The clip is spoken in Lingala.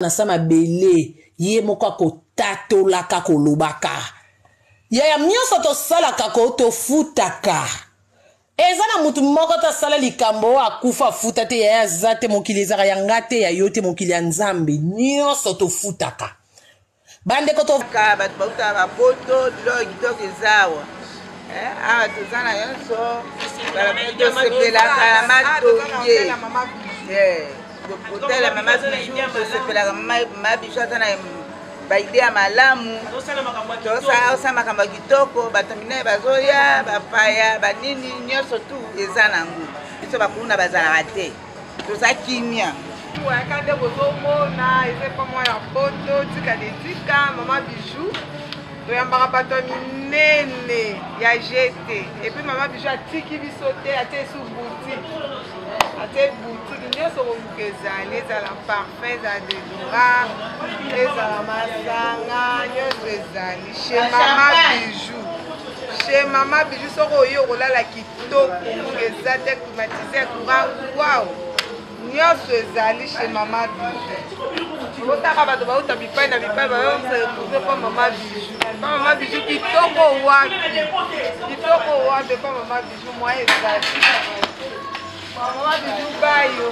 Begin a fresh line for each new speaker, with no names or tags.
Na sa mabele ye moko akotatolaka kolobaka yaya nyonso tosalaka ko tofutaka eza na motu moko te asala likambo oyo akufa afuta te yaya aza te mokili ezaka ya nga te ya yo te mokili ya nzambe nyonso tofutaka bandeko to
Ka bato bautaka bapoto biloko kitoko eza awa eh, awa toza na nyonso tosepelaka na matonge eh, kotala mama bijou tosepelaka mama bijou aza na baide ya malamu tosala makambo ya kitoko bato minene bazoya bapaya banini nyonso tu eza nango biso bakuluna bazalaka te toza kimia
Wayaka nde bozomona eza epa mwa ya poto tika de tika mama bijou toyambaka bato ya minene ya gt epuis mama bijou atiki biso te atie esu boutique atie boutique nyonso koluka ezali ezala parfum ezala dedora ezala masanga nyonso ezali chez mama bijou chez mama bijou soki oye okolala kitoko ngunga eza te climatiseur courant wow nyonso ezali chez mama bijou otaka bato bauta bipai na bipai bayo se retrouve pa mama bijou pa mama bijou kitoko wapi kitoko wapi pa mama bijou mwa ezali mama bijou bayo.